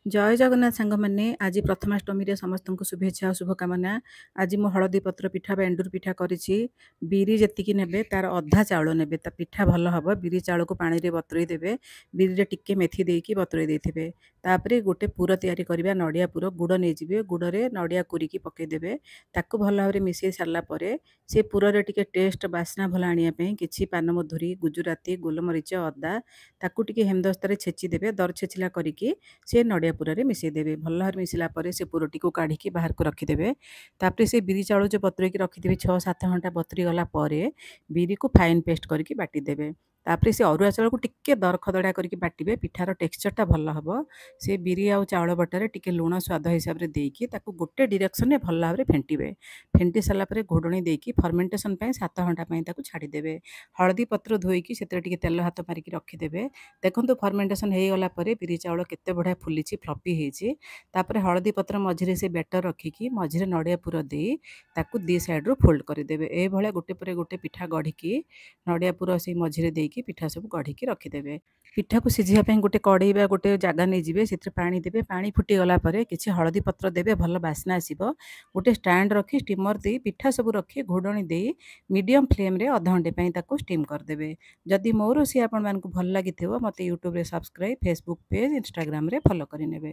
ଜୟ ଜଗନ୍ନାଥ ସାଙ୍ଗମାନେ, ଆଜି ପ୍ରଥମାଷ୍ଟମୀରେ ସମସ୍ତଙ୍କୁ ଶୁଭେଚ୍ଛା ଆଉ ଶୁଭକାମନା। ଆଜି ମୁଁ ହଳଦୀ ପତ୍ର ପିଠା ବା ଏଣ୍ଡୁରି ପିଠା କରିଛି। ବିରି ଯେତିକି ନେବେ ତାର ଅଧା ଚାଉଳ ନେବେ, ତା ପିଠା ଭଲ ହେବ। ବିରି ଚାଉଳକୁ ପାଣିରେ ବତୁରେଇ ଦେବେ। ବିରିରେ ଟିକେ ମେଥି ଦେଇକି ବତୁରେଇ ଦେଇଥିବେ। ତାପରେ ଗୋଟେ ପୁର ତିଆରି କରିବା, ନଡ଼ିଆ ପୁର। ଗୁଡ଼ ନେଇଯିବେ, ଗୁଡ଼ରେ ନଡ଼ିଆ କୋରିକି ପକାଇଦେବେ। ତାକୁ ଭଲ ଭାବରେ ମିଶାଇ ସାରିଲା ପରେ ସେ ପୁରରେ ଟିକେ ଟେଷ୍ଟ ବାସ୍ନା ଭଲ ଆଣିବା ପାଇଁ କିଛି ପାନମଧୁରୀ, ଗୁଜୁରାତି, ଗୋଲମରିଚ, ଅଦା ତାକୁ ଟିକେ ହେମଦସ୍ତାରେ ଛେଚି ଦେବେ। ଦର ଛେଚିଲା କରିକି ସେ ନଡ଼ିଆ ପୁରରେ ମିଶାଇ ଦେବେ। ଭଲ ଭାବରେ ମିଶିଲା ପରେ ସେ ପୁରଟିକୁ କାଢ଼ିକି ବାହାରକୁ ରଖିଦେବେ। ତାପରେ ସେ ବିରି ଚାଉଳ ଯେଉଁ ବତୁରେଇକି ରଖିଥିବେ, 6-7 ଘଣ୍ଟା ବତୁରି ଗଲା ପରେ ବିରିକୁ ଫାଇନ୍ ପେଷ୍ଟ କରିକି ବାଟିଦେବେ। ତାପରେ ସେ ଅରୁଆ ଚାଉଳକୁ ଟିକେ ଦରଖଦଡ଼ା କରିକି ବାଟିବେ, ପିଠାର ଟେକ୍ସଚରଟା ଭଲ ହେବ। ସେ ବିରି ଆଉ ଚାଉଳ ବଟାରେ ଟିକେ ଲୁଣ ସ୍ୱାଦ ହିସାବରେ ଦେଇକି ତାକୁ ଗୋଟେ ଡିରେକ୍ସନରେ ଭଲ ଭାବରେ ଫେଣ୍ଟିବେ। ଫେଣ୍ଟି ସାରିଲା ପରେ ଘୋଡ଼ଣୀ ଦେଇକି ଫର୍ମେଣ୍ଟେସନ୍ ପାଇଁ 7 ଘଣ୍ଟା ପାଇଁ ତାକୁ ଛାଡ଼ିଦେବେ। ହଳଦୀ ପତ୍ର ଧୋଇକି ସେଥିରେ ଟିକେ ତେଲ ହାତ ମାରିକି ରଖିଦେବେ। ଦେଖନ୍ତୁ, ଫର୍ମେଣ୍ଟେସନ୍ ହେଇଗଲା ପରେ ବିରି ଚାଉଳ କେତେ ବଢ଼ିଆ ଫୁଲିଛି, ଫ୍ଲପି ହେଇଛି। ତାପରେ ହଳଦୀ ପତ୍ର ମଝିରେ ସେ ବ୍ୟାଟର ରଖିକି ମଝିରେ ନଡ଼ିଆ ପୁର ଦେଇ ତାକୁ ଦୁଇ ସାଇଡ଼ରୁ ଫୋଲ୍ଡ କରିଦେବେ। ଏଇଭଳିଆ ଗୋଟେ ପରେ ଗୋଟେ ପିଠା ଗଢ଼ିକି ନଡ଼ିଆ ପୁର ସେଇ ମଝିରେ ଦେଇକି ପିଠା ସବୁ ଗଢ଼ିକି ରଖିଦେବେ। ପିଠାକୁ ସିଝିବା ପାଇଁ ଗୋଟେ କଡ଼େଇ ବା ଗୋଟେ ଜାଗା ନେଇଯିବେ, ସେଥିରେ ପାଣି ଦେବେ। ପାଣି ଫୁଟିଗଲା ପରେ କିଛି ହଳଦୀ ପତ୍ର ଦେବେ, ଭଲ ବାସ୍ନା ଆସିବ। ଗୋଟେ ଷ୍ଟାଣ୍ଡ ରଖି ଷ୍ଟିମର ଦେଇ ପିଠା ସବୁ ରଖି ଘୋଡ଼ଣୀ ଦେଇ ମିଡ଼ିୟମ୍ ଫ୍ଲେମ୍ରେ ଅଧଘଣ୍ଟେ ପାଇଁ ତାକୁ ଷ୍ଟିମ୍ କରିଦେବେ। ଯଦି ମୋ ରୋଷେଇ ଆପଣମାନଙ୍କୁ ଭଲ ଲାଗିଥିବ, ମୋତେ ୟୁଟ୍ୟୁବରେ ସବସ୍କ୍ରାଇବ୍, ଫେସବୁକ୍ ପେଜ୍, ଇନଷ୍ଟାଗ୍ରାମରେ ଫଲୋ କରିନେବେ।